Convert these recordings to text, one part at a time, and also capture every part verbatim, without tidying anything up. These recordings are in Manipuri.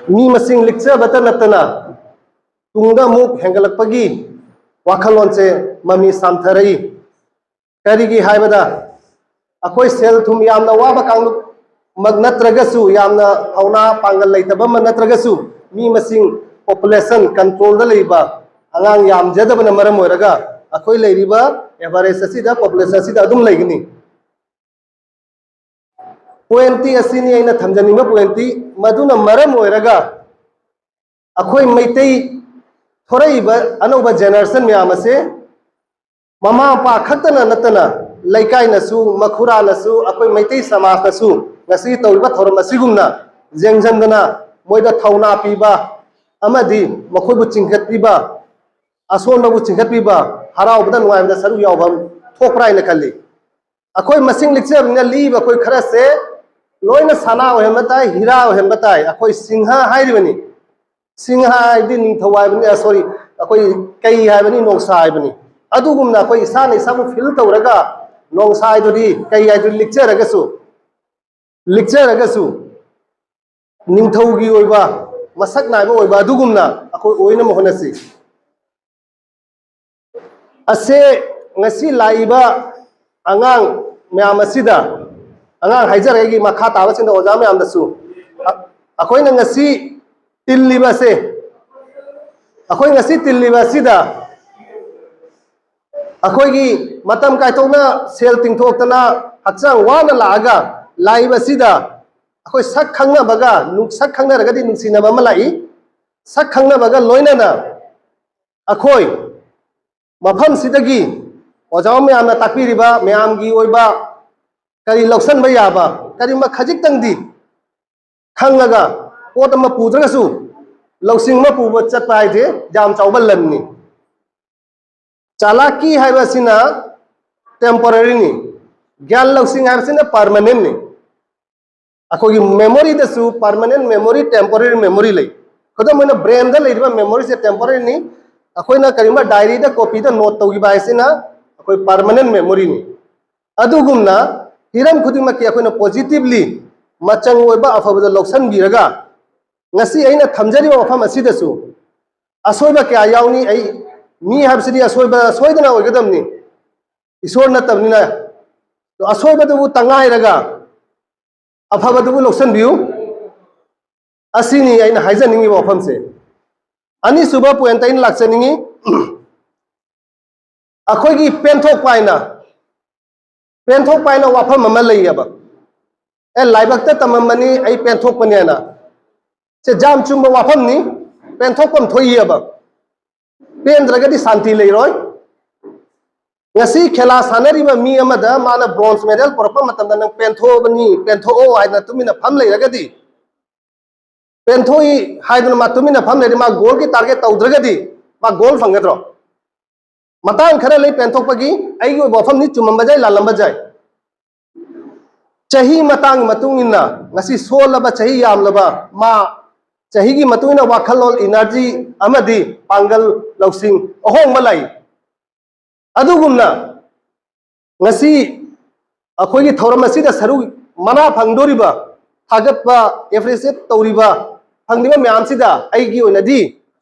ꯃꯤ ꯃꯁꯤꯡ ꯂꯤꯛꯆꯕꯇ ꯅꯠꯇꯅ ꯇꯨꯡꯗ ꯑꯃꯨꯛ ꯍꯦꯟꯒꯠꯂꯛꯄꯒꯤ ꯋꯥꯈꯜꯂꯣꯟꯁꯦ ꯃꯃꯤ ꯁꯥꯝꯊꯔꯛꯏ꯫ ꯀꯔꯤꯒꯤ ꯍꯥꯏꯕꯗ, ꯑꯩꯈꯣꯏ ꯁꯦꯜ ꯊꯨꯝ ꯌꯥꯝꯅ ꯋꯥꯕ ꯀꯥꯡꯂꯨꯞꯃꯛ ꯅꯠꯇ꯭ꯔꯒꯁꯨ, ꯌꯥꯝꯅ ꯊꯧꯅꯥ ꯄꯥꯡꯒꯜ ꯂꯩꯇꯕ ꯑꯃ ꯅꯠꯇ꯭ꯔꯒꯁꯨ, ꯃꯤ ꯃꯁꯤꯡ, ꯄꯣꯄꯨꯂꯦꯁꯟ ꯀꯟꯇ꯭ꯔꯣꯜꯗ ꯂꯩꯕ, ꯑꯉꯥꯡ ꯌꯥꯝꯖꯗꯕꯅ ꯃꯔꯝ ꯑꯣꯏꯔꯒ ꯑꯩꯈꯣꯏ ꯂꯩꯔꯤꯕ ꯑꯦꯚꯔꯦꯖ ꯑꯁꯤꯗ, ꯄꯣꯄꯨꯂꯦꯁꯟ ꯑꯁꯤꯗ ꯑꯗꯨꯝ ꯂꯩꯒꯅꯤ꯫ ꯄꯣꯏꯟꯇꯤ ꯑꯁꯤꯅꯤ ꯑꯩꯅ ꯊꯝꯖꯅꯤꯡꯕ ꯄꯣꯏꯟꯇꯤ꯫ ꯃꯗꯨꯅ ꯃꯔꯝ ꯑꯣꯏꯔꯒ ꯑꯩꯈꯣꯏ ꯃꯩꯇꯩ ꯊꯣꯔꯛꯏꯕ ꯑꯅꯧꯕ ꯖꯦꯅꯦꯔꯦꯁꯟ ꯃꯌꯥꯝ ꯑꯁꯦ ꯃꯃꯥ ꯃꯄꯥ ꯈꯛꯇꯅ ꯅꯠꯇꯅ ꯂꯩꯀꯥꯏꯅꯁꯨ, ꯃꯈꯨꯔꯥꯅꯁꯨ, ꯑꯩꯈꯣꯏ ꯃꯩꯇꯩ ꯁꯃꯥꯖꯅꯁꯨ ꯉꯁꯤ ꯇꯧꯔꯤꯕ ꯊꯧꯔꯝ ꯑꯁꯤꯒꯨꯝꯅ ꯌꯦꯡꯁꯤꯟꯗꯅ ꯃꯣꯏꯗ ꯊꯧꯅꯥ ꯄꯤꯕ ꯑꯃꯗꯤ ꯃꯈꯣꯏꯕꯨ ꯆꯤꯡꯈꯠꯄꯤꯕ, ꯑꯁꯣꯟꯕꯕꯨ ꯆꯤꯡꯈꯠꯄꯤꯕ, ꯍꯔꯥꯎꯕꯗ ꯅꯨꯡꯉꯥꯏꯕꯗ ꯁꯔꯨꯛ ꯌꯥꯎꯕ ꯑꯃ ꯊꯣꯛꯄ꯭ꯔꯥ ꯍꯥꯏꯅ ꯈꯜꯂꯤ꯫ ꯑꯩꯈꯣꯏ ꯃꯁꯤꯡ ꯂꯤꯛꯆꯕꯅꯤꯅ ꯂꯤꯛꯏꯕ ꯑꯩꯈꯣꯏ ꯈꯔꯁꯦ ꯂꯣꯏꯅ ꯁꯅꯥ ꯑꯣꯏꯍꯟꯕ ꯇꯥꯏ, ꯍꯤꯔꯥ ꯑꯣꯏꯍꯟꯕ ꯇꯥꯏ꯫ ꯑꯩꯈꯣꯏ ꯁꯤꯡꯍ ꯍꯥꯏꯔꯤꯕꯅꯤ꯫ ꯁꯤꯡꯍ ꯍꯥꯏꯗꯤ ꯅꯤꯡꯊꯧ ꯍꯥꯏꯕꯅꯤ, ꯁꯣꯔꯤ, ꯑꯩꯈꯣꯏ ꯀꯩ ꯍꯥꯏꯕꯅꯤ, ꯅꯣꯡꯁꯥ ꯍꯥꯏꯕꯅꯤ꯫ ꯑꯗꯨꯒꯨꯝꯅ ꯑꯩꯈꯣꯏ ꯏꯁꯥꯅ ꯏꯁꯥꯕꯨ ꯐꯤꯜ ꯇꯧꯔꯒ ꯅꯣꯡꯁꯥ ꯍꯥꯏꯗꯨꯗꯤ, ꯀꯩ ꯍꯥꯏꯗꯨꯗꯤ ꯂꯤꯛꯆꯔꯒꯁꯨ, ꯂꯤꯛꯆꯔꯒꯁꯨ ꯅꯤꯡꯊꯧꯒꯤ ꯑꯣꯏꯕ ꯃꯁꯛ ꯅꯥꯏꯕ ꯑꯣꯏꯕ ꯑꯗꯨꯒꯨꯝꯅ ꯑꯩꯈꯣꯏ ꯑꯣꯏꯅꯕ ꯍꯣꯠꯅꯁꯤ꯫ ꯑꯁꯦ ꯉꯁꯤ ꯂꯥꯛꯏꯕ ꯑꯉꯥꯡ ꯃꯌꯥꯝ ꯑꯁꯤꯗ, ꯑꯉꯥꯡ ꯍꯥꯏꯖꯔꯒꯦ, ꯃꯈꯥ ꯇꯥꯕꯁꯤꯡꯗ ꯑꯣꯖꯥ ꯃꯌꯥꯝꯗꯁꯨ, ꯑ-, ꯑꯩꯈꯣꯏꯅ ꯉꯁꯤ ꯇꯤꯜꯂꯤꯕ ꯑꯁꯦ, ꯑꯩꯈꯣꯏ ꯉꯁꯤ ꯇꯤꯜꯂꯤꯕ ꯑꯁꯤꯗ ꯑꯩꯈꯣꯏꯒꯤ ꯃꯇꯝ ꯀꯥꯏꯊꯣꯛꯅ ꯁꯦꯜ ꯇꯤꯡꯊꯣꯛꯇꯅ ꯍꯛꯆꯥꯡ ꯋꯥꯅ ꯂꯥꯛꯑꯒ ꯂꯥꯛꯏꯕ ꯑꯁꯤꯗ ꯑꯩꯈꯣꯏ ꯁꯛ ꯈꯪꯅꯕꯒ, ꯅꯨꯡ-, ꯁꯛ ꯈꯪꯅꯔꯒꯗꯤ ꯅꯨꯡꯁꯤꯅꯕ ꯑꯃ ꯂꯥꯛꯏ꯫ ꯁꯛ ꯈꯪꯅꯕꯒ ꯂꯣꯏꯅꯅ ꯑꯩꯈꯣꯏ ꯃꯐꯝꯁꯤꯗꯒꯤ ꯑꯣꯖꯥ ꯃꯌꯥꯝꯅ ꯇꯥꯛꯄꯤꯔꯤꯕ ꯃꯌꯥꯝꯒꯤ ꯑꯣꯏꯕ ꯀꯔꯤ ꯂꯧꯁꯟꯕ ꯌꯥꯕ, ꯀꯔꯤꯒꯨꯝꯕ ꯈꯖꯤꯛꯇꯪꯗꯤ ꯈꯪꯉꯒ ꯄꯣꯠ ꯑꯃ ꯄꯨꯗ꯭ꯔꯒꯁꯨ ꯂꯧꯁꯤꯡ ꯑꯃ ꯄꯨꯕ ꯆꯠꯄ ꯍꯥꯏꯁꯦ ꯌꯥꯝ ꯆꯥꯎꯕ ꯂꯟꯅꯤ꯫ ꯆꯥꯂꯥꯛꯀꯤ ꯍꯥꯏꯕꯁꯤꯅ ꯇꯦꯝꯄꯣꯔꯔꯤꯅꯤ, ꯒ꯭ꯌꯥꯟ ꯂꯧꯁꯤꯡ ꯍꯥꯏꯕꯁꯤꯅ ꯄꯔꯃꯅꯦꯟꯅꯤ꯫ ꯑꯩꯈꯣꯏꯒꯤ ꯃꯦꯃꯣꯔꯤꯗꯁꯨ ꯄꯔꯃꯅꯦꯟ ꯃꯦꯃꯣꯔꯤ, ꯇꯦꯝꯄꯣꯔꯔꯤ ꯃꯦꯃꯣꯔꯤ ꯂꯩ꯫ ꯈꯨꯗꯝ ꯑꯣꯏꯅ, ꯕ꯭ꯔꯦꯟꯗ ꯂꯩꯔꯤꯕ ꯃꯦꯃꯣꯔꯤꯁꯦ ꯇꯦꯝꯄꯣꯔꯔꯤꯅꯤ꯫ ꯑꯩꯈꯣꯏꯅ ꯀꯔꯤꯒꯨꯝꯕ ꯗꯥꯏꯔꯤꯗ, ꯀꯣꯄꯤꯗ ꯅꯣꯠ ꯇꯧꯈꯤꯕ ꯍꯥꯏꯁꯤꯅ ꯑꯩꯈꯣꯏ ꯄꯔꯃꯅꯦꯟ ꯃꯦꯃꯣꯔꯤꯅꯤ꯫ ꯑꯗꯨꯒꯨꯝꯅ ꯍꯤꯔꯝ ꯈꯨꯗꯤꯡꯃꯛꯀꯤ ꯑꯩꯈꯣꯏꯅ ꯄꯣꯖꯤꯇꯤꯚꯂꯤ ꯃꯆꯪ ꯑꯣꯏꯕ ꯑꯐꯕꯗ ꯂꯧꯁꯤꯟꯕꯤꯔꯒ ꯉꯁꯤ ꯑꯩꯅ ꯊꯝꯖꯔꯤꯕ ꯋꯥꯐꯝ ꯑꯁꯤꯗꯁꯨ ꯑꯁꯣꯏꯕ ꯀꯌꯥ ꯌꯥꯎꯅꯤ꯫ ꯑꯩ, ꯃꯤ ꯍꯥꯏꯕꯁꯤꯗꯤ ꯑꯁꯣꯏꯕ ꯁꯣꯏꯗꯅ ꯑꯣꯏꯒꯗꯕꯅꯤ, ꯏꯁꯣꯔ ꯅꯠꯇꯕꯅꯤꯅ꯫ ꯑꯗꯣ ꯑꯁꯣꯏꯕꯗꯨꯕꯨ ꯇꯉꯥꯏꯔꯒ ꯑꯐꯕꯗꯨꯕꯨ ꯂꯧꯁꯤꯟꯕꯤꯌꯨ꯫ ꯑꯁꯤꯅꯤ ꯑꯩꯅ ꯍꯥꯏꯖꯅꯤꯡꯉꯤꯕ ꯋꯥꯐꯝꯁꯦ꯫ ꯑꯅꯤꯁꯨꯕ ꯄꯣꯏꯟꯇ ꯑꯩꯅ ꯂꯥꯛꯆꯅꯤꯡꯉꯤ, ꯑꯩꯈꯣꯏꯒꯤ ꯄꯦꯟꯊꯣꯛꯄ ꯍꯥꯏꯅ, ꯄꯦꯟꯊꯣꯛꯄ ꯍꯥꯏꯅ ꯋꯥꯐꯝ ꯑꯃ ꯂꯩꯌꯦꯕ꯫ ꯑꯦ, ꯂꯥꯏꯕꯛꯇ ꯇꯝꯃꯝꯕꯅꯤ ꯑꯩ ꯄꯦꯟꯊꯣꯛꯄꯅꯦꯅ꯫ ꯁꯦ ꯌꯥꯝ ꯆꯨꯝꯕ ꯋꯥꯐꯝꯅꯤ꯫ ꯄꯦꯟꯊꯣꯛꯐꯝ ꯊꯣꯛꯏꯑꯕ꯫ ꯄꯦꯟꯗ꯭ꯔꯒꯗꯤ ꯁꯥꯟꯇꯤ ꯂꯩꯔꯣꯏ꯫ ꯉꯁꯤ ꯈꯦꯂꯥ ꯁꯥꯟꯅꯔꯤꯕ ꯃꯤ ꯑꯃꯗ ꯃꯥꯅ ꯕ꯭ꯔꯣꯟꯖ ꯃꯦꯗꯜ ꯄꯨꯔꯛꯄ ꯃꯇꯝꯗ ꯅꯪ ꯄꯦꯟꯊꯣꯛꯑꯕꯅꯤ, ꯄꯦꯟꯊꯣꯛꯑꯣ ꯍꯥꯏꯗꯅ ꯇꯨꯃꯤꯟꯅ ꯐꯝ ꯂꯩꯔꯒꯗꯤ, ꯄꯦꯟꯊꯣꯛꯏ ꯍꯥꯏꯗꯨꯅ ꯃꯥ ꯇꯨꯃꯤꯟꯅ ꯐꯝ ꯂꯩꯔꯗꯤ ꯃꯥ ꯒꯣꯜꯒꯤ ꯇꯥꯔꯒꯦꯠ ꯇꯧꯗ꯭ꯔꯒꯗꯤ ꯃꯥ ꯒꯣꯜ ꯐꯪꯒꯗ꯭ꯔꯣ? ꯃꯇꯥꯡ ꯈꯔ ꯂꯩ ꯄꯦꯟꯊꯣꯛꯄꯒꯤ꯫ ꯑꯩꯒꯤ ꯑꯣꯏꯕ ꯋꯥꯐꯝꯅꯤ, ꯆꯨꯝꯃꯝꯕ ꯌꯥꯏ, ꯂꯥꯜꯂꯝꯕ ꯌꯥꯏ꯫ ꯆꯍꯤ ꯃꯇꯥꯡꯒꯤ ꯃꯇꯨꯡ ꯏꯟꯅ ꯉꯁꯤ ꯁꯣꯜꯂꯕ, ꯆꯍꯤ ꯌꯥꯝꯂꯕ ꯃꯥ ꯆꯍꯤꯒꯤ ꯃꯇꯨꯡ ꯏꯟꯅ ꯋꯥꯈꯜꯂꯣꯟ, ꯏꯅꯔꯖꯤ ꯑꯃꯗꯤ ꯄꯥꯡꯒꯜ, ꯂꯧꯁꯤꯡ ꯑꯍꯣꯡꯕ ꯂꯥꯛꯏ꯫ ꯑꯗꯨꯒꯨꯝꯅ ꯉꯁꯤ ꯑꯩꯈꯣꯏꯒꯤ ꯊꯧꯔꯝ ꯑꯁꯤꯗ ꯁꯔꯨꯛ ꯃꯅꯥ ꯐꯪꯗꯣꯔꯤꯕ, ꯊꯥꯒꯠꯄ, ꯑꯦꯄ꯭ꯔꯤꯁꯤꯌꯦꯠ ꯇꯧꯔꯤꯕ, ꯐꯪꯂꯤꯕ ꯃꯌꯥꯝꯁꯤꯗ ꯑꯩꯒꯤ ꯑꯣꯏꯅꯗꯤ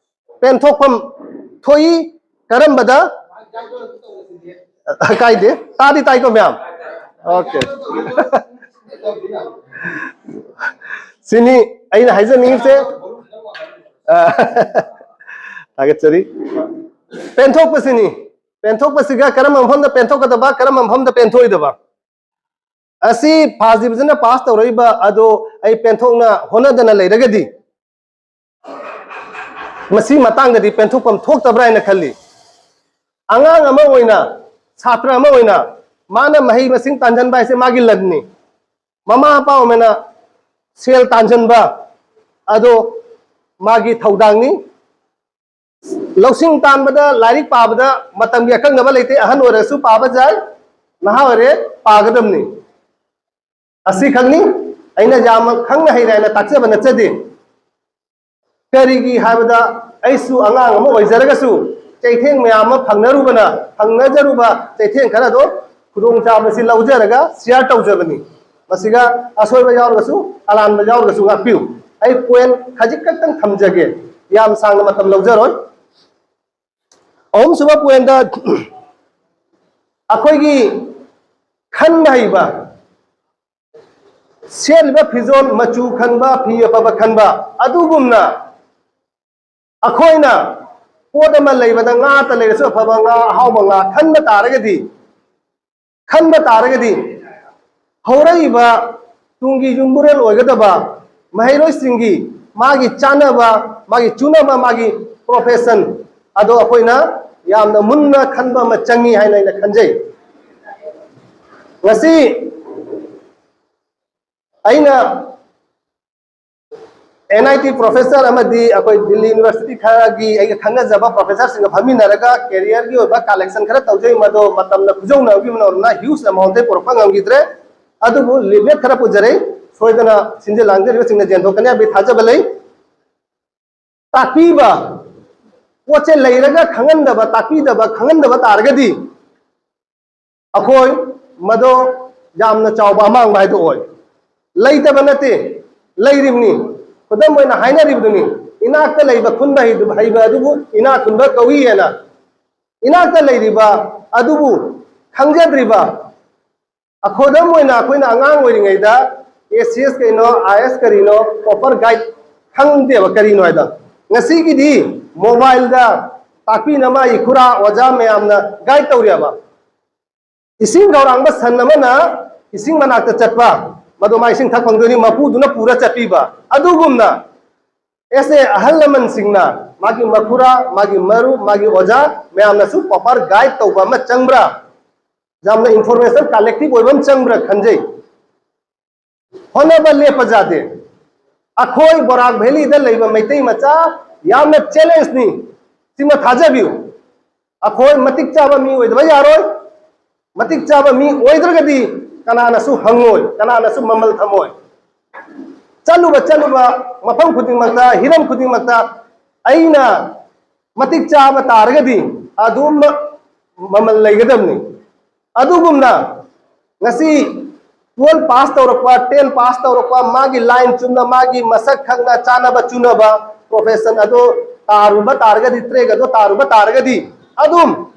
ꯄꯦꯟꯊꯣꯛꯐꯝ ꯊꯣꯛꯏ꯫ ꯀꯔꯝꯕꯗ? ꯀꯥꯏꯗꯦ, ꯇꯥꯗꯤ ꯇꯥꯏꯀꯣ ꯃꯌꯥꯝ? ꯑꯣꯀꯦ꯫ ꯁꯤꯅꯤ ꯑꯩꯅ ꯍꯥꯏꯖꯅꯤꯡꯉꯤꯁꯦ꯫ ꯑ, ꯊꯥꯒꯠꯆꯔꯤ꯫ ꯄꯦꯟꯊꯣꯛꯄꯁꯤꯅꯤ꯫ ꯄꯦꯟꯊꯣꯛꯄꯁꯤꯒ ꯀꯔꯝꯕ ꯃꯐꯝꯗ ꯄꯦꯟꯊꯣꯛꯀꯗꯕ, ꯀꯔꯝꯕ ꯃꯐꯝꯗ ꯄꯦꯟꯊꯣꯛꯑꯣꯏꯗꯕ? ꯑꯁꯤ ꯐꯥꯁ ꯗꯤꯕꯤꯖꯟꯗ ꯄꯥꯁ ꯇꯧꯔꯛꯏꯕ ꯑꯗꯣ ꯑꯩ ꯄꯦꯟꯊꯣꯛꯅ ꯍꯣꯠꯅꯗꯅ ꯂꯩꯔꯒꯗꯤ ꯃꯁꯤ ꯃꯇꯥꯡꯗꯗꯤ ꯄꯦꯟꯊꯣꯛꯐꯝ ꯊꯣꯛꯇꯕ꯭ꯔꯥ ꯍꯥꯏꯅ ꯈꯜꯂꯤ꯫ ꯑꯉꯥꯡ ꯑꯃ ꯑꯣꯏꯅ, ꯁꯥꯇ꯭ꯔ ꯑꯃ ꯑꯣꯏꯅ ꯃꯥꯅ ꯃꯍꯩ ꯃꯁꯤꯡ ꯇꯥꯟꯖꯟꯕ ꯍꯥꯏꯁꯦ ꯃꯥꯒꯤ ꯂꯟꯅꯤ꯫ ꯃꯃꯥ ꯃꯄꯥ ꯑꯣꯏꯅ ꯁꯦꯜ ꯇꯥꯟꯖꯟꯕ ꯑꯗꯣ ꯃꯥꯒꯤ ꯊꯧꯗꯥꯡꯅꯤ꯫ ꯂꯧꯁꯤꯡ ꯇꯥꯟꯕꯗ, ꯂꯥꯏꯔꯤꯛ ꯄꯥꯕꯗ ꯃꯇꯝꯒꯤ ꯑꯀꯛꯅꯕ ꯂꯩꯇꯦ꯫ ꯑꯍꯟ ꯑꯣꯏꯔꯁꯨ ꯄꯥꯕ ꯌꯥꯏ, ꯅꯍꯥ ꯑꯣꯏꯔꯦ ꯄꯥꯒꯗꯕꯅꯤ꯫ ꯑꯁꯤꯈꯛꯅꯤ꯫ ꯑꯩꯅ ꯌꯥꯝꯅ ꯈꯪꯅ ꯍꯩꯔꯦ ꯍꯥꯏꯅ ꯇꯥꯛꯆꯕ ꯅꯠꯆꯗꯦ꯫ ꯀꯔꯤꯒꯤ ꯍꯥꯏꯕꯗ ꯑꯩꯁꯨ ꯑꯉꯥꯡ ꯑꯃ ꯑꯣꯏꯖꯔꯒꯁꯨ ꯆꯩꯊꯦꯡ ꯃꯌꯥꯝ ꯑꯃ ꯐꯪꯅꯔꯨꯕꯅ, ꯐꯪꯅꯖꯔꯨꯕ ꯆꯩꯊꯦꯡ ꯈꯔꯗꯣ ꯈꯨꯗꯣꯡꯆꯥꯕꯁꯤ ꯂꯧꯖꯔꯒ ꯁꯤꯌꯥꯔ ꯇꯧꯖꯕꯅꯤ꯫ ꯃꯁꯤꯒ ꯑꯁꯣꯏꯕ ꯌꯥꯎꯔꯒꯁꯨ, ꯑꯔꯥꯟꯕ ꯌꯥꯎꯔꯒꯁꯨ ꯉꯥꯛꯄꯤꯌꯨ꯫ ꯑꯩ ꯄꯣꯏꯟ ꯈꯖꯤꯛ ꯈꯛꯇꯪ ꯊꯝꯖꯒꯦ, ꯌꯥꯝ ꯁꯥꯡꯅ ꯃꯇꯝ ꯂꯧꯖꯔꯣꯏ꯫ ꯑꯍꯨꯝꯁꯨꯕ ꯄꯣꯏꯟꯗ ꯑꯩꯈꯣꯏꯒꯤ ꯈꯟꯕ ꯍꯩꯕ, ꯁꯦꯠꯂꯤꯕ ꯐꯤꯖꯣꯜ ꯃꯆꯨ ꯈꯟꯕ, ꯐꯤ ꯑꯐꯕ ꯈꯟꯕ, ꯑꯗꯨꯒꯨꯝꯅ ꯑꯩꯈꯣꯏꯅ ꯄꯣꯠ ꯑꯃ ꯂꯩꯕꯗ ꯉꯥꯇ ꯂꯩꯔꯁꯨ ꯑꯐꯕ ꯉꯥ, ꯑꯍꯥꯎꯕ ꯉꯥ ꯈꯟꯕ ꯇꯥꯔꯒꯗꯤ, ꯈꯟꯕ ꯇꯥꯔꯒꯗꯤ ꯍꯧꯔꯛꯏꯕ ꯇꯨꯡꯒꯤ ꯌꯨꯝꯕꯨꯔꯦꯜ ꯑꯣꯏꯒꯗꯕ ꯃꯍꯩꯔꯣꯏꯁꯤꯡꯒꯤ ꯃꯥꯒꯤ ꯆꯥꯅꯕ, ꯃꯥꯒꯤ ꯆꯨꯅꯕ, ꯃꯥꯒꯤ profession ꯑꯗꯣ ꯑꯩꯈꯣꯏꯅ ꯌꯥꯝꯅ ꯃꯨꯟꯅ ꯈꯟꯕ ꯑꯃ ꯆꯪꯉꯤ ꯍꯥꯏꯅ ꯑꯩꯅ ꯈꯟꯖꯩ꯫ ꯉꯁꯤ ꯑꯩꯅ NIT professor ꯑꯃꯗꯤ ꯑꯩꯈꯣꯏ ꯗꯤꯜꯂꯤ university ꯈꯔꯒꯤ ꯑꯩꯒ ꯈꯪꯅꯖꯕ professorꯁꯤꯡꯒ ꯐꯝꯃꯤꯟꯅꯔꯒ careerꯒꯤ ꯑꯣꯏꯕ collection ꯈꯔ ꯇꯧꯖꯩ, ꯃꯗꯣ ꯃꯇꯝꯅ ꯈꯨꯖꯧꯅꯕꯒꯤ ꯃꯔꯝꯅ huge amountꯇꯩ ꯄꯨꯔꯛꯄ ꯉꯝꯈꯤꯗ꯭ꯔꯦ꯫ ꯑꯗꯨꯕꯨ leaflet ꯈꯔ ꯄꯨꯖꯔꯛꯏ, ꯁꯣꯏꯗꯅ ꯁꯤꯟꯖ ꯂꯥꯡꯖꯔꯤꯕꯁꯤꯡꯅ ꯌꯦꯟꯊꯣꯛꯀꯅꯤ ꯍꯥꯏꯕꯒꯤ ꯊꯥꯖꯕ ꯂꯩ꯫ ꯇꯥꯛꯄꯤꯕ, ꯄꯣꯠꯁꯦ ꯂꯩꯔꯒ ꯈꯪꯍꯟꯗꯕ, ꯇꯥꯛꯄꯤꯗꯕ, ꯈꯪꯍꯟꯗꯕ ꯇꯥꯔꯒꯗꯤ ꯑꯩꯈꯣꯏ ꯃꯗꯣ ꯌꯥꯝꯅ ꯆꯥꯎꯕ ꯑꯃꯥꯡꯕ ꯍꯥꯏꯗꯣ ꯑꯣꯏ꯫ ꯂꯩꯇꯕ ꯅꯠꯇꯦ, ꯂꯩꯔꯤꯕꯅꯤ꯫ ꯈꯨꯗꯝ ꯑꯣꯏꯅ ꯍꯥꯏꯅꯔꯤꯕꯗꯨꯅꯤ, ꯏꯅꯥꯛꯇ ꯂꯩꯕ ꯈꯨꯟꯕ ꯍꯩꯗꯨ-, ꯍꯩꯕ ꯑꯗꯨꯕꯨ ꯏꯅꯥꯛ ꯈꯨꯟꯕ ꯀꯧꯏ ꯍꯥꯏꯅ꯫ ꯏꯅꯥꯛꯇ ꯂꯩꯔꯤꯕ ꯑꯗꯨꯕꯨ ꯈꯪꯖꯗ꯭ꯔꯤꯕ, ꯈꯨꯗꯝ ꯑꯣꯏꯅ ꯑꯩꯈꯣꯏꯅ ꯑꯉꯥꯡ ꯑꯣꯏꯔꯤꯉꯩꯗ ACS ꯀꯩꯅꯣ, IAS ꯀꯔꯤꯅꯣ, proper guide ꯈꯪꯗꯦꯕ ꯀꯔꯤꯅꯣ ꯍꯥꯏꯗ꯫ ꯉꯁꯤꯒꯤꯗꯤ mobileꯗ ꯇꯥꯛꯄꯤꯅꯕ ꯏꯈꯨꯔꯥ ꯑꯣꯖꯥ ꯃꯌꯥꯝꯅ guide ꯇꯧꯔꯦꯕ꯫ ꯏꯁꯤꯡ ꯈꯧꯔꯥꯡꯕ ꯁꯟ ꯑꯃꯅ ꯏꯁꯤꯡ ꯃꯅꯥꯛꯇ ꯆꯠꯄ, ꯃꯗꯨ ꯃꯥ ꯏꯁꯤꯡ ꯊꯛ ꯐꯪꯗꯣꯏꯅꯤ, ꯃꯄꯨꯗꯨꯅ ꯄꯨꯔ ꯆꯠꯄꯤꯕ꯫ ꯑꯗꯨꯒꯨꯝꯅ ꯑꯦꯁ ꯑꯦ ꯑꯍꯜ ꯂꯃꯟꯁꯤꯡꯅ ꯃꯥꯒꯤ ꯃꯈꯨꯔꯥ, ꯃꯥꯒꯤ ꯃꯔꯨꯞ, ꯃꯥꯒꯤ ꯑꯣꯖꯥ ꯃꯌꯥꯝꯅꯁꯨ proper guide ꯇꯧꯕ ꯑꯃ ꯆꯪꯕ꯭ꯔꯥ? ꯌꯥꯝꯅ information collective ꯑꯣꯏꯕ ꯑꯃ ꯆꯪꯕ꯭ꯔꯥ ꯈꯟꯖꯩ꯫ ꯍꯣꯠꯅꯕ ꯂꯦꯞꯄ ꯌꯥꯗꯦ꯫ ꯑꯩꯈꯣꯏ ꯕꯣꯔꯥꯛ ꯚꯦꯂꯤꯗ ꯂꯩꯕ ꯃꯩꯇꯩ ꯃꯆꯥ ꯌꯥꯝꯅ challengeꯅꯤ꯫ ꯁꯤꯃ ꯊꯥꯖꯕꯤꯌꯨ꯫ ꯑꯩꯈꯣꯏ ꯃꯇꯤꯛ ꯆꯥꯕ ꯃꯤ ꯑꯣꯏꯗꯕ ꯌꯥꯔꯣꯏ꯫ ꯃꯇꯤꯛ ꯆꯥꯕ ꯃꯤ ꯑꯣꯏꯗ꯭ꯔꯒꯗꯤ ꯀꯅꯥꯅꯁꯨ ꯍꯪꯉꯣꯏ, ꯀꯅꯥꯅꯁꯨ ꯃꯃꯜ ꯊꯝꯃꯣꯏ꯫ ꯆꯠꯂꯨꯕ, ꯆꯠꯂꯨꯕ ꯃꯐꯝ ꯈꯨꯗꯤꯡꯃꯛꯇ, ꯍꯤꯔꯝ ꯈꯨꯗꯤꯡꯃꯛꯇ ꯑꯩꯅ ꯃꯇꯤꯛ ꯆꯥꯕ ꯇꯥꯔꯒꯗꯤ ꯑꯗꯨꯝ ꯃꯃꯜ ꯂꯩꯒꯗꯕꯅꯤ꯫ ꯑꯗꯨꯒꯨꯝꯅ ꯉꯁꯤ twelve pass ꯇꯧꯔꯛꯄ, ten pass ꯇꯧꯔꯛꯄ, ꯃꯥꯒꯤ line ꯆꯨꯝꯅ, ꯃꯥꯒꯤ ꯃꯁꯛ ꯈꯪꯅ, ꯆꯥꯅꯕ ꯆꯨꯅꯕ profession ꯑꯗꯣ ꯇꯥꯔꯨꯕ ꯇꯥꯔꯒꯗꯤ, track ꯑꯗꯣ ꯇꯥꯔꯨꯕ ꯇꯥꯔꯒꯗꯤ, ꯑꯗꯨꯝ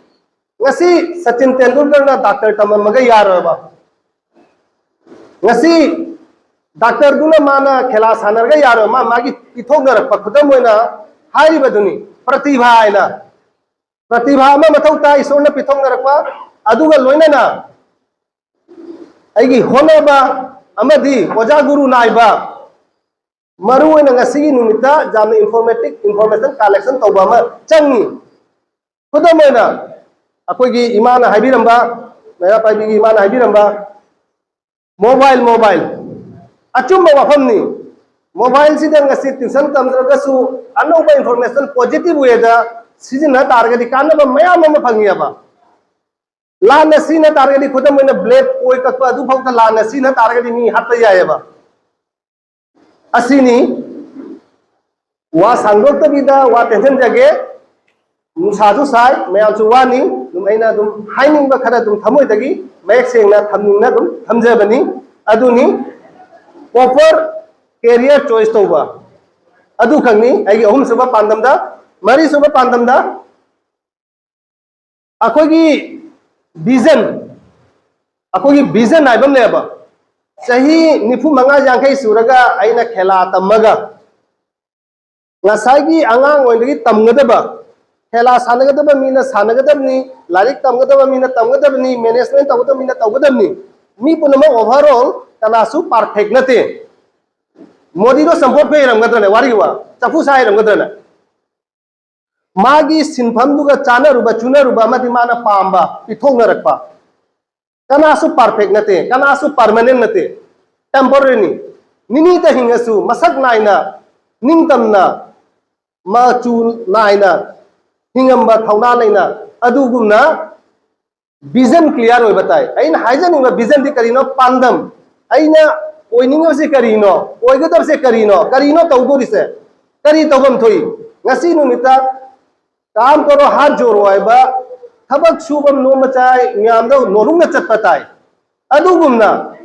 ꯉꯁꯤ ꯁꯆꯤꯟ ꯇꯦꯟꯗꯨꯜꯀꯔꯅ doctor ꯇꯝꯃꯝꯃꯒ ꯌꯥꯔꯣꯏꯕ꯫ ꯉꯁꯤ doctorꯗꯨꯅ ꯃꯥꯅ ꯈꯦꯂꯥ ꯁꯥꯟꯅꯔꯒ ꯌꯥꯔꯣꯏ, ꯃꯥ ꯃꯥꯒꯤ ꯄꯤꯊꯣꯛꯅꯔꯛꯄ, ꯈꯨꯗꯝ ꯑꯣꯏꯅ ꯍꯥꯏꯔꯤꯕꯗꯨꯅꯤ, ꯄ꯭ꯔꯇꯤꯚꯥ ꯍꯥꯏꯅ꯫ ꯄ꯭ꯔꯇꯤꯚꯥ ꯑꯃ ꯃꯊꯧ ꯇꯥꯏ, ꯏꯁꯣꯔꯅ ꯄꯤꯊꯣꯛꯅꯔꯛꯄ, ꯑꯗꯨꯒ ꯂꯣꯏꯅꯅ ꯑꯩꯒꯤ ꯍꯣꯠꯅꯕ ꯑꯃꯗꯤ ꯑꯣꯖꯥ ꯒꯨꯔꯨ ꯅꯥꯏꯕ, ꯃꯔꯨ ꯑꯣꯏꯅ ꯉꯁꯤꯒꯤ ꯅꯨꯃꯤꯠꯇ ꯌꯥꯝꯅ informative information collection ꯇꯧꯕ ꯑꯃ ꯆꯪꯉꯤ꯫ ꯈꯨꯗꯝ ꯑꯣꯏꯅ, ꯑꯩꯈꯣꯏꯒꯤ ꯏꯃꯥꯅ ꯍꯥꯏꯕꯤꯔꯝꯕ, ꯃꯩꯔꯥ ꯄꯥꯏꯕꯤꯒꯤ ꯏꯃꯥꯅ ꯍꯥꯏꯕꯤꯔꯝꯕ, mobile, mobile, ꯑꯆꯨꯝꯕ ꯋꯥꯐꯝꯅꯤ꯫ Mobileꯁꯤꯗ ꯉꯁꯤ tuition ꯇꯝꯗ꯭ꯔꯒꯁꯨ ꯑꯅꯧꯕ information positive wayꯗ ꯁꯤꯖꯤꯟꯅ ꯇꯥꯔꯒꯗꯤ ꯀꯥꯟꯅꯕ ꯃꯌꯥꯝ ꯑꯃ ꯐꯪꯉꯦꯕ꯫ ꯂꯥꯟꯅ ꯁꯤꯖꯤꯟꯅ ꯇꯥꯔꯒꯗꯤ, ꯈꯨꯗꯝ ꯑꯣꯏꯅ blade, ꯀꯣꯏ ꯀꯛꯄ ꯑꯗꯨꯐꯥꯎꯗ ꯂꯥꯟꯅ ꯁꯤꯖꯤꯟꯅ ꯇꯥꯔꯒꯗꯤ ꯃꯤ ꯍꯥꯠꯄ ꯌꯥꯏꯑꯕ꯫ ꯑꯁꯤꯅꯤ꯫ ꯋꯥ ꯁꯥꯡꯗꯣꯛꯇꯕꯤꯗ ꯋꯥ ꯇꯦꯟꯁꯤꯟꯖꯒꯦ꯫ ꯅꯨꯡꯁꯥꯁꯨ ꯁꯥꯏ, ꯃꯌꯥꯝꯁꯨ ꯋꯥꯅꯤ꯫ ꯑꯗꯨꯝ ꯑꯩꯅ ꯑꯗꯨꯝ ꯍꯥꯏꯅꯤꯡꯕ ꯈꯔ ꯑꯗꯨꯝ ꯊꯃꯣꯏꯗꯒꯤ ꯃꯌꯦꯛ ꯁꯦꯡꯅ ꯊꯝꯅꯤꯡꯅ ꯑꯗꯨꯝ ꯊꯝꯖꯕꯅꯤ꯫ ꯑꯗꯨꯅꯤ, proper career choice ꯇꯧꯕ꯫ ꯑꯗꯨꯈꯛꯅꯤ ꯑꯩꯒꯤ ꯑꯍꯨꯝꯁꯨꯕ ꯄꯥꯟꯗꯝꯗ꯫ ꯃꯔꯤꯁꯨꯕ ꯄꯥꯟꯗꯝꯗ ꯑꯩꯈꯣꯏꯒꯤ vision, ꯑꯩꯈꯣꯏꯒꯤ vision ꯍꯥꯏꯕ ꯑꯃ ꯂꯩꯌꯦꯕ꯫ ꯆꯍꯤ ꯅꯤꯐꯨ ꯃꯉꯥ ꯌꯥꯡꯈꯩ ꯁꯨꯔꯒ ꯑꯩꯅ ꯈꯦꯂꯥ ꯇꯝꯃꯒ, ꯉꯁꯥꯏꯒꯤ ꯑꯉꯥꯡ ꯑꯣꯏꯕꯒꯤ ꯇꯝꯒꯗꯕ, ꯈꯦꯂꯥ ꯁꯥꯟꯅꯒꯗꯕ ꯃꯤꯅ ꯁꯥꯟꯅꯒꯗꯕꯅꯤ, ꯂꯥꯏꯔꯤꯛ ꯇꯝꯒꯗꯕ ꯃꯤꯅ ꯇꯝꯒꯗꯕꯅꯤ, management ꯇꯧꯒꯗꯕ ꯃꯤꯅ ꯇꯧꯒꯗꯕꯅꯤ꯫ ꯃꯤ ꯄꯨꯝꯅꯃꯛ overall ꯀꯅꯥꯁꯨ perfect ꯅꯠꯇꯦ꯫ ꯃꯣꯗꯤꯗꯣ ꯆꯝꯐꯨꯠ ꯐꯩꯔꯝꯒꯗ꯭ꯔꯅꯦ? ꯋꯥꯔꯤꯒꯤ ꯋꯥ, ꯆꯐꯨ ꯁꯥꯏꯔꯝꯒꯗ꯭ꯔꯅꯦ? ꯃꯥꯒꯤ ꯁꯤꯟꯐꯝꯗꯨꯒ ꯆꯥꯅꯔꯨꯕ, ꯆꯨꯅꯔꯨꯕ ꯑꯃꯗꯤ ꯃꯥꯅ ꯄꯥꯝꯕ ꯄꯤꯊꯣꯛꯅꯔꯛꯄ꯫ ꯀꯅꯥꯁꯨ perfect ꯅꯠꯇꯦ, ꯀꯅꯥꯁꯨ permanent ꯅꯠꯇꯦ, temporaryꯅꯤ꯫ ꯅꯤꯅꯤꯇ ꯍꯤꯡꯉꯁꯨ ꯃꯁꯛ ꯅꯥꯏꯅ, ꯅꯤꯡꯇꯝꯅ, ꯃꯆꯨ ꯅꯥꯏꯅ ꯍꯤꯡꯉꯝꯕ ꯊꯧꯅꯥ ꯂꯩꯅ ꯑꯗꯨꯒꯨꯝꯅ vision clear ꯑꯣꯏꯕ ꯇꯥꯏ꯫ ꯑꯩꯅ ꯍꯥꯏꯖꯅꯤꯡꯕ visionꯗꯤ ꯀꯔꯤꯅꯣ? ꯄꯥꯟꯗꯝ꯫ ꯑꯩꯅ ꯑꯣꯏꯅꯤꯡꯉꯤꯕꯁꯤ ꯀꯔꯤꯅꯣ? ꯑꯣꯏꯒꯗꯕꯁꯦ ꯀꯔꯤꯅꯣ? ꯀꯔꯤꯅꯣ ꯇꯧꯗꯣꯔꯤꯁꯦ? ꯀꯔꯤ ꯇꯧꯐꯝ ꯊꯣꯛꯏ? ꯉꯁꯤ ꯅꯨꯃꯤꯠꯇ "काम करो हाथ जोड़ो" ꯍꯥꯏꯕ, ꯊꯕꯛ ꯁꯨꯕ ꯅꯣꯝꯕ ꯆꯥꯏ ꯃꯌꯥꯝꯗ ꯅꯣꯂꯨꯛꯅ ꯆꯠꯄ ꯇꯥꯏ꯫ ꯑꯗꯨꯒꯨꯝꯅ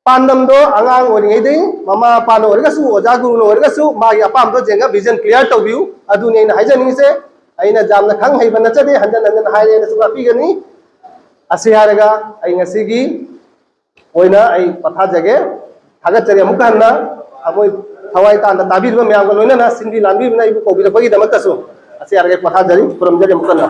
ꯄꯥꯟꯗꯝꯗꯣ ꯑꯉꯥꯡ ꯑꯣꯏꯔꯤꯉꯩꯗꯒꯤ ꯃꯃꯥ ꯃꯄꯥꯅ ꯑꯣꯏꯔꯒꯁꯨ, ꯑꯣꯖꯥ ꯒꯨꯔꯨꯅ ꯑꯣꯏꯔꯒꯁꯨ, ꯃꯥꯒꯤ ꯑꯄꯥꯝꯕꯗꯣ ꯌꯦꯡꯉꯒ vision clear ꯇꯧꯕꯤꯌꯨ꯫ ꯑꯗꯨꯅꯤ ꯑꯩꯅ ꯍꯥꯏꯖꯅꯤꯡꯉꯤꯁꯦ꯫ ꯑꯩꯅ ꯌꯥꯝꯅ ꯈꯪ ꯍꯩꯕ ꯅꯠꯆꯗꯦ, ꯍꯟꯖꯟ ꯍꯟꯖꯟ ꯍꯥꯏꯔꯦꯅꯁꯨ ꯉꯥꯛꯄꯤꯒꯅꯤ꯫ ꯑꯁꯤ ꯍꯥꯏꯔꯒ ꯑꯩ ꯉꯁꯤꯒꯤ ꯑꯣꯏꯅ ꯑꯩ ꯄꯣꯊꯥꯖꯒꯦ꯫ ꯊꯥꯒꯠꯆꯔꯤ ꯑꯃꯨꯛꯀ ꯍꯟꯅ ꯊꯃꯣꯏ, ꯊꯋꯥꯏ ꯇꯥꯅ ꯇꯥꯕꯤꯔꯤꯕ ꯃꯌꯥꯝꯒ ꯂꯣꯏꯅꯅ ꯁꯤꯟꯕꯤ ꯂꯥꯟꯕꯤꯕꯅ ꯑꯩꯕꯨ ꯀꯧꯕꯤꯔꯛꯄꯒꯤꯗꯃꯛꯇꯁꯨ꯫ ꯑꯁꯤ ꯍꯥꯏꯔꯒ ꯑꯩ ꯄꯣꯊꯥꯖꯔꯤ, ꯈꯨꯔꯨꯝꯖꯔꯤ ꯑꯃꯨꯛ ꯍꯟꯅ꯫